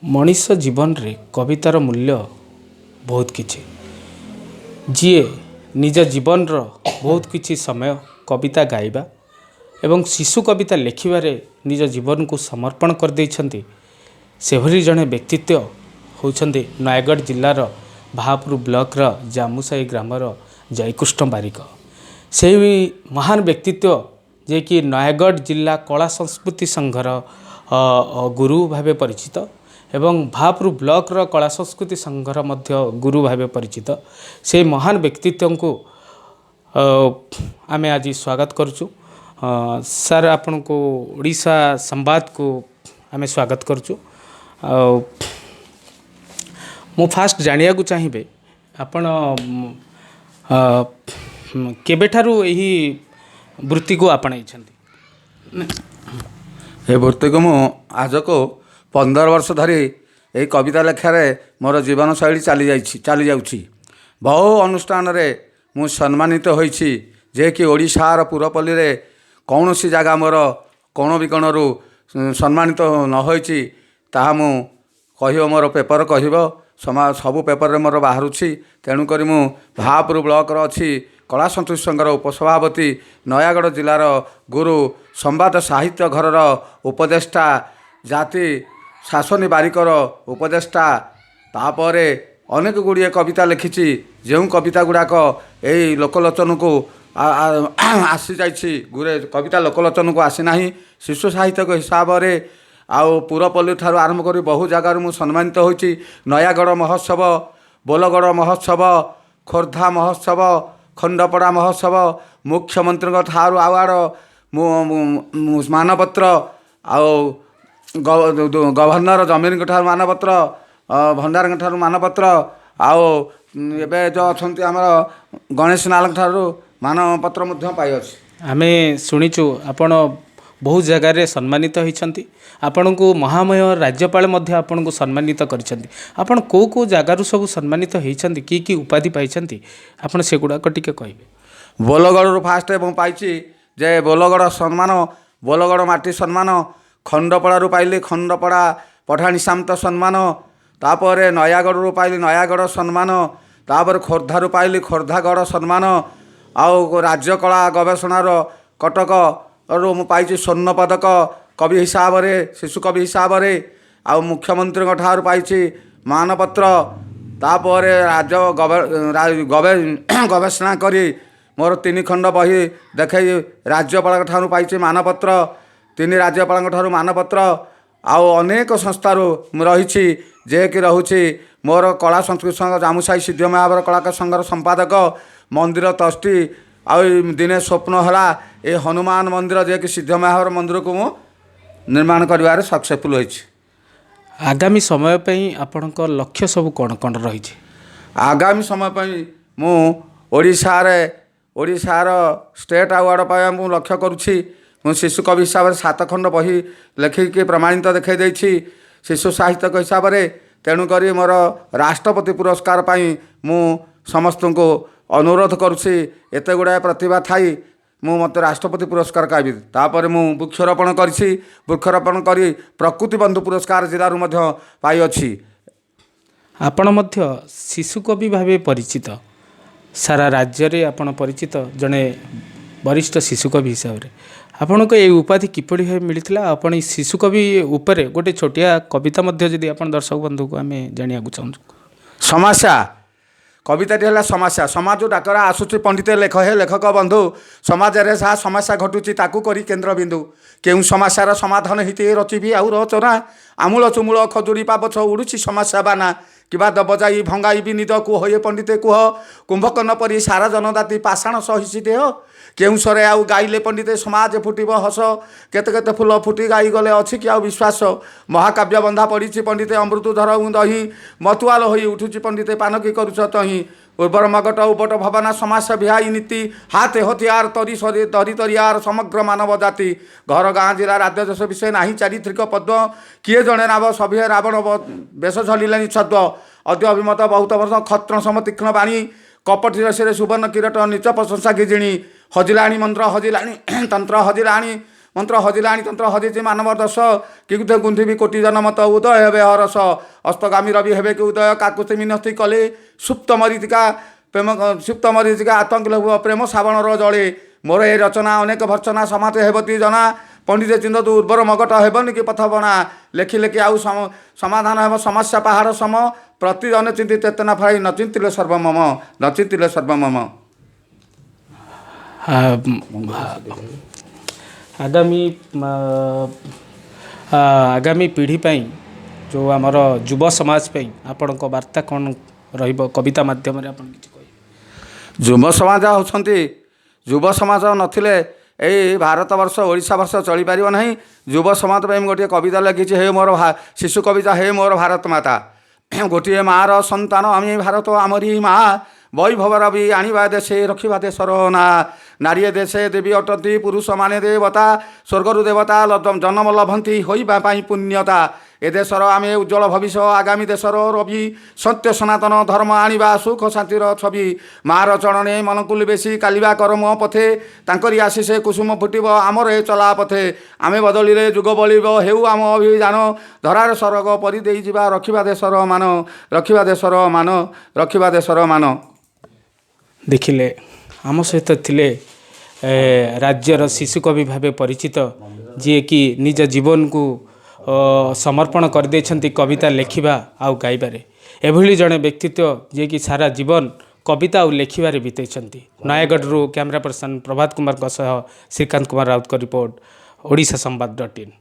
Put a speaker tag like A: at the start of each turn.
A: ମଣିଷ ଜୀବନରେ କବିତାର ମୂଲ୍ୟ ବହୁତ କିଛି। ଯିଏ ନିଜ ଜୀବନର ବହୁତ କିଛି ସମୟ କବିତା ଗାଇବା ଏବଂ ଶିଶୁ କବିତା ଲେଖିବାରେ ନିଜ ଜୀବନକୁ ସମର୍ପଣ କରିଦେଇଛନ୍ତି, ସେଭଳି ଜଣେ ବ୍ୟକ୍ତିତ୍ୱ ହେଉଛନ୍ତି ନୟାଗଡ଼ ଜିଲ୍ଲାର ଭାପୁର ବ୍ଲକର ଜାମୁସାହି ଗ୍ରାମର ଜୟକୃଷ୍ଣ ବାରିକ। ସେଇ ମହାନ ବ୍ୟକ୍ତିତ୍ୱ ଯିଏକି ନୟାଗଡ଼ ଜିଲ୍ଲା କଳା ସଂସ୍କୃତି ସଂଘର ଗୁରୁ ଭାବେ ପରିଚିତ ଏବଂ ଭାପୁର ବ୍ଲକର କଳା ସଂସ୍କୃତି ସଂଘର ମଧ୍ୟ ଗୁରୁ ଭାବେ ପରିଚିତ, ସେଇ ମହାନ ବ୍ୟକ୍ତିତ୍ୱଙ୍କୁ ଆମେ ଆଜି ସ୍ୱାଗତ କରୁଛୁ। ସାର୍, ଆପଣଙ୍କୁ ଓଡ଼ିଶା ସମ୍ବାଦକୁ ଆମେ ସ୍ୱାଗତ କରୁଛୁ। ଆଉ ମୁଁ ଫାଷ୍ଟ ଜାଣିବାକୁ ଚାହିଁବି, ଆପଣ କେବେଠାରୁ ଏହି ବୃତ୍ତିକୁ ଆପଣେଇଛନ୍ତି?
B: ଏ ବୃତ୍ତିକୁ ମୁଁ ଆଜକୁ 15 ବର୍ଷ ଧରି ଏହି କବିତା ଲେଖାରେ ମୋର ଜୀବନଶୈଳୀ ଚାଲିଯାଇଛି, ଚାଲିଯାଉଛି। ବହୁ ଅନୁଷ୍ଠାନରେ ମୁଁ ସମ୍ମାନିତ ହୋଇଛି ଯେ କି ଓଡ଼ିଶାର ପୁରପଲ୍ଲୀରେ କୌଣସି ଜାଗା ମୋର କୋଣ ବିକୋଣରୁ ସମ୍ମାନିତ ନ ହୋଇଛି, ତାହା ମୁଁ କହିବ, ମୋର ପେପର କହିବ, ସବୁ ପେପରରେ ମୋର ବାହାରୁଛି। ତେଣୁକରି ମୁଁ ଭାପୁର ବ୍ଲକର ଅଛି କଳା ସଂସ୍କୃତି ସଂଘର ଉପସଭାପତି, ନୟାଗଡ଼ ଜିଲ୍ଲାର ଗୁରୁ, ସମ୍ବାଦ ସାହିତ୍ୟ ଘରର ଉପଦେଷ୍ଟା, ଜାତି ଶାସନୀ ବାରିକର ଉପଦେଷ୍ଟା। ତାପରେ ଅନେକ ଗୁଡ଼ିଏ କବିତା ଲେଖିଛି, ଯେଉଁ କବିତା ଗୁଡ଼ାକ ଏଇ ଲୋକଲୋଚନକୁ ଆସିଯାଇଛି। ଗୁରେ କବିତା ଲୋକଲୋଚନକୁ ଆସିନାହିଁ। ଶିଶୁ ସାହିତ୍ୟିକ ହିସାବରେ ଆଉ ପୁରପଲ୍ଲୀ ଠାରୁ ଆରମ୍ଭ କରି ବହୁ ଜାଗାରୁ ମୁଁ ସମ୍ମାନିତ ହୋଇଛି। ନୟାଗଡ଼ ମହୋତ୍ସବ, ବୋଲଗଡ଼ ମହୋତ୍ସବ, ଖୋର୍ଦ୍ଧା ମହୋତ୍ସବ, ଖଣ୍ଡପଡ଼ା ମହୋତ୍ସବ, ମୁଖ୍ୟମନ୍ତ୍ରୀଙ୍କ ଠାରୁ ଆୱାର୍ଡ଼, ମୁଁ ମାନପତ୍ର, ଆଉ ଗଭର୍ଣ୍ଣର ଜମିରଙ୍କ ଠାରୁ ମାନପତ୍ର, ଭଣ୍ଡାରଙ୍କ ଠାରୁ ମାନପତ୍ର, ଆଉ ଏବେ ଯେଉଁ ଅଛନ୍ତି ଆମର ଗଣେଶ ନାଲଙ୍କ ଠାରୁ ମାନପତ୍ର ମଧ୍ୟ ପାଇଅଛି।
A: ଆମେ ଶୁଣିଛୁ ଆପଣ ବହୁତ ଜାଗାରେ ସମ୍ମାନିତ ହୋଇଛନ୍ତି। ଆପଣଙ୍କୁ ମହାମୟ ରାଜ୍ୟପାଳ ମଧ୍ୟ ଆପଣଙ୍କୁ ସମ୍ମାନିତ କରିଛନ୍ତି। ଆପଣ କେଉଁ କେଉଁ ଜାଗାରୁ ସବୁ ସମ୍ମାନିତ ହେଇଛନ୍ତି, କି କି ଉପାଧି ପାଇଛନ୍ତି, ଆପଣ ସେଗୁଡ଼ାକ ଟିକେ କହିବେ?
B: ବୋଲଗଡ଼ରୁ ଫାଷ୍ଟ ମୁଁ ପାଇଛି ଯେ ବୋଲଗଡ଼ ସମ୍ମାନ, ବୋଲଗଡ଼ ମାଟି ସମ୍ମାନ। ଖଣ୍ଡପଡ଼ାରୁ ପାଇଲି ଖଣ୍ଡପଡ଼ା ପଠାଣି ସାମନ୍ତ ସମ୍ମାନ। ତାପରେ ନୟାଗଡ଼ରୁ ପାଇଲି ନୟାଗଡ଼ ସମ୍ମାନ। ତାପରେ ଖୋର୍ଦ୍ଧାରୁ ପାଇଲି ଖୋର୍ଦ୍ଧାଗଡ଼ ସମ୍ମାନ। ଆଉ ରାଜ୍ୟ କଳା ଗବେଷଣାର କଟକରୁ ମୁଁ ପାଇଛି ସ୍ୱର୍ଣ୍ଣ ପଦକ କବି ହିସାବରେ, ଶିଶୁ କବି ହିସାବରେ। ଆଉ ମୁଖ୍ୟମନ୍ତ୍ରୀଙ୍କ ଠାରୁ ପାଇଛି ମାନପତ୍ର। ତାପରେ ରାଜ୍ୟ ଗବେଷଣା କରି ମୋର 3 ଖଣ୍ଡ ବହି ଦେଖାଇ ରାଜ୍ୟପାଳଙ୍କ ଠାରୁ ପାଇଛି ମାନପତ୍ର, 3 ରାଜ୍ୟପାଳଙ୍କ ଠାରୁ ମାନପତ୍ର। ଆଉ ଅନେକ ସଂସ୍ଥାରୁ ମୁଁ ରହିଛି, ଯିଏକି ରହୁଛି ମୋର କଳା ସଂସ୍କୃତି ସଂଘ ଜାମୁସାହି ସିଦ୍ଧ ମହାବର କଳାକାର ସଂଘର ସମ୍ପାଦକ, ମନ୍ଦିର ଟ୍ରଷ୍ଟି। ଆଉ ଦିନେ ସ୍ୱପ୍ନ ହେଲା ଏ ହନୁମାନ ମନ୍ଦିର, ଯିଏକି ସିଦ୍ଧ ମହାବର ମନ୍ଦିରକୁ ମୁଁ ନିର୍ମାଣ କରିବାରେ ସକ୍ସେସଫୁଲ୍ ହୋଇଛି।
A: ଆଗାମୀ ସମୟ ପାଇଁ ଆପଣଙ୍କ ଲକ୍ଷ୍ୟ ସବୁ କ'ଣ କ'ଣ ରହିଛି?
B: ଆଗାମୀ ସମୟ ପାଇଁ ମୁଁ ଓଡ଼ିଶାର ଷ୍ଟେଟ୍ ଆୱାର୍ଡ଼ ପାଇବା ମୁଁ ଲକ୍ଷ୍ୟ କରୁଛି। ମୁଁ ଶିଶୁ କବି ହିସାବରେ 7 ଖଣ୍ଡ ବହି ଲେଖିକି ପ୍ରମାଣିତ ଦେଖାଇ ଦେଇଛି ଶିଶୁ ସାହିତ୍ୟିକ ହିସାବରେ। ତେଣୁକରି ମୋର ରାଷ୍ଟ୍ରପତି ପୁରସ୍କାର ପାଇଁ ମୁଁ ସମସ୍ତଙ୍କୁ ଅନୁରୋଧ କରୁଛି। ଏତେ ଗୁଡ଼ାଏ ପ୍ରତିଭା ଥାଇ ମୁଁ ମୋତେ ରାଷ୍ଟ୍ରପତି ପୁରସ୍କାର ପାଇବି। ତାପରେ ମୁଁ ବୃକ୍ଷରୋପଣ କରିଛି, ବୃକ୍ଷରୋପଣ କରି ପ୍ରକୃତି ବନ୍ଧୁ ପୁରସ୍କାର ଜିଲ୍ଲାରୁ ମଧ୍ୟ ପାଇଅଛି।
A: ଆପଣ ମଧ୍ୟ ଶିଶୁ କବି ଭାବେ ପରିଚିତ, ସାରା ରାଜ୍ୟରେ ଆପଣ ପରିଚିତ ଜଣେ ବରିଷ୍ଠ ଶିଶୁ କବି ହିସାବରେ। ଆପଣଙ୍କୁ ଏଇ ଉପାଧି କିପରି ଭାବେ ମିଳିଥିଲା? ଆପଣ ଏଇ ଶିଶୁ କବି ଉପରେ ଗୋଟେ ଛୋଟିଆ କବିତା ମଧ୍ୟ ଯଦି ଆପଣ ଦର୍ଶକ ବନ୍ଧୁକୁ ଆମେ ଜାଣିବାକୁ ଚାହୁଁଛୁ।
B: ସମସ୍ୟା କବିତାଟି ହେଲା ସମସ୍ୟା। ସମାଜ ଡାକରା ଆସୁଛି ପଣ୍ଡିତେ ଲେଖ ହେ ଲେଖକ ବନ୍ଧୁ, ସମାଜରେ ଯାହା ସମସ୍ୟା ଘଟୁଛି ତାକୁ କରି କେନ୍ଦ୍ରବିନ୍ଦୁ। କେଉଁ ସମସ୍ୟାର ସମାଧାନ ହିତେ ରଚିବି ଆଉ ରଚନା, ଆମୂଳ ଚୁମୂଳ ଖଜୁରୀ ପାବଛ ଉଡ଼ୁଛି ସମସ୍ୟା ବାନା। କିବା ଦବ ଯାଇ ଭଙ୍ଗାଇବି ନିଦ, କୁହ ଏ ପଣ୍ଡିତେ କୁହ, କୁମ୍ଭକର୍ଣ୍ଣ ପରି ସାରା ଜନଜାତି ପାଷାଣ ସହିଛି ଦେହ। କେଉଁ ସରେ ଆଉ ଗାଇଲେ ପଣ୍ଡିତେ ସମାଜ ଫୁଟିବ ହସ, କେତେ କେତେ ଫୁଲ ଫୁଟି ଗାଇ ଗଲେ ଅଛି କି ଆଉ ବିଶ୍ୱାସ। ମହାକାବ୍ୟ ବନ୍ଧା ପଡ଼ିଛି ପଣ୍ଡିତେ ଅମୃତ ଧର ଦହି, ମତୁଆଲ ହୋଇ ଉଠୁଛି ପଣ୍ଡିତେ ପାନ କି କରୁଛ ତହିଁ। ଉର୍ବର ମଗଟ ଉବଟ ଭବନା ସମାସ ବିହାଇ ନୀତି, ହାତେ ହତିଆର ତରି ସରି ତରି ତରିଆର ସମଗ୍ର ମାନବ ଜାତି। ଘର ଗାଁ ଜିଲ୍ଲା ରାଜ୍ୟ ଦେଶ ବିଷୟ ନାହିଁ ଚାରିତ୍ରିକ ପଦ୍ମ, କିଏ ଜଣେ ରାବ ସଭିଏ ରାବଣ ବେଶ ଝଲିଲେଣି ଛଦ୍ମ। ଅଦ୍ୟ ଅଭିମତ ବହୁତ ବର୍ଷ ଖତ୍ର ସମ ତୀକ୍ଷ୍ଣ ବାଣୀ, କପଟି ରସିରେ ସୁବର୍ଣ୍ଣ କିରଟ ନୀଚ ପ୍ରଶଂସା ଗିଜିଣି। ହଜିଲାଣି ମନ୍ତ୍ର ହଜିଲାଣି ତନ୍ତ୍ର ହଜିଲାଣି ମନ୍ତ୍ର ହଜିଲାଣି ତନ୍ତ୍ର ହଜିଛି ମାନବ ଦଶ। କି ଗୁନ୍ଥିବି କୋଟି ଜନମତ ଉଦୟ ହେବେ ହରସ। ଅସ୍ତଗାମୀ ରବି ହେବେ କି ଉଦୟ, କାକୁସ୍ଥି ମିନସ୍ତି କଲେ। ସୁପ୍ତ ମରିଚିକା ପ୍ରେମ, ସୁପ୍ତ ମରିଚିକା ଆତଙ୍କ ପ୍ରେମ ଶ୍ରାବଣର ଜଳେ। ମୋର ଏ ରଚନା ଅନେକ ଭର୍ତ୍ସନା, ସମାଜ ହେବତି ଜଣା। ପଣ୍ଡିତ ଚିନ୍ତନ୍ତୁ ଉର୍ବର ମଗଟ ହେବନି କି ପଥ ବଣା। ଲେଖି ଲେଖି ଆଉ ସମାଧାନ ହେବ ସମସ୍ୟା ପାହାଡ଼ ସମ। ପ୍ରତି ଜନେ ଚିନ୍ତି ଚେତନା ଫଳାଇ, ନ ଚିନ୍ତିଲେ ସର୍ବମମ, ନ ଚିନ୍ତିଲେ ସର୍ବମମ।
A: ଆଗାମୀ ପିଢ଼ି ପାଇଁ, ଯେଉଁ ଆମର ଯୁବ ସମାଜ ପାଇଁ ଆପଣଙ୍କ ବାର୍ତ୍ତା କ'ଣ ରହିବ? କବିତା ମାଧ୍ୟମରେ ଆପଣ କିଛି କହିବେ?
B: ଯୁବ ସମାଜ ହେଉଛନ୍ତି, ଯୁବ ସମାଜ ନଥିଲେ ଏଇ ଭାରତ ବର୍ଷ, ଓଡ଼ିଶା ବର୍ଷ ଚଳିପାରିବ ନାହିଁ। ଯୁବ ସମାଜ ପାଇଁ ମୁଁ ଗୋଟିଏ କବିତା ଲେଖିଛି, ହେ ମୋର ଶିଶୁ କବିତା, ହେ ମୋର ଭାରତ ମାତା। ଗୋଟିଏ ମାଆର ସନ୍ତାନ ଆମେ, ଭାରତ ଆମରି ମା। ବୈଭବର ବି ଆଣିବା ଦେଶେ, ରଖିବା ଦେଶର ନା। ନାରୀଏ ଦେଶେ ଦେବୀ ଅଟନ୍ତି, ପୁରୁଷମାନେ ଦେବତା। ସ୍ୱର୍ଗରୁ ଦେବତା ଜନ୍ମ ଲଭନ୍ତି ହୋଇବା ପାଇଁ ପୁଣ୍ୟତା। ଏ ଦେଶର ଆମେ ଉଜ୍ଜଳ ଭବିଷ୍ୟ, ଆଗାମୀ ଦେଶର ରବି। ସତ୍ୟ ସନାତନ ଧର୍ମ ଆଣିବା, ସୁଖ ଶାନ୍ତିର ଛବି। ମାର ଚରଣେ ମନକୁ ବେଶୀ କାଲିବା କର୍ମ ପଥେ। ତାଙ୍କରି ଆଶିଷେ କୁସୁମ ଫୁଟିବ ଆମର ଏ ଚଲା ପଥେ। ଆମେ ବଦଳିଲେ ଯୁଗ ବଳିବ, ହେଉ ଆମ ଅଭିଯାନ। ଧରାର ସରଗ ପରି ଦେଇଯିବା, ରଖିବା ଦେଶର ମାନ, ରଖିବା ଦେଶର ମାନ, ରଖିବା ଦେଶର ମାନ।
A: ଦେଖିଲେ, ଆମ ସହିତ ଥିଲେ ରାଜ୍ୟର ଶିଶୁ କବି ଭାବେ ପରିଚିତ, ଯିଏକି ନିଜ ଜୀବନକୁ ସମର୍ପଣ କରିଦେଇଛନ୍ତି କବିତା ଲେଖିବା ଆଉ ଗାଇବାରେ। ଏଭଳି ଜଣେ ବ୍ୟକ୍ତିତ୍ୱ ଯିଏକି ସାରା ଜୀବନ କବିତା ଆଉ ଲେଖିବାରେ ବିତେଇଛନ୍ତି। ନୟାଗଡ଼ରୁ କ୍ୟାମେରା ପର୍ସନ ପ୍ରଭାତ କୁମାରଙ୍କ ସହ ଶ୍ରୀକାନ୍ତ କୁମାର ରାଉତଙ୍କ ରିପୋର୍ଟ, ଓଡ଼ିଶା ସମ୍ବାଦ .ଇନ୍।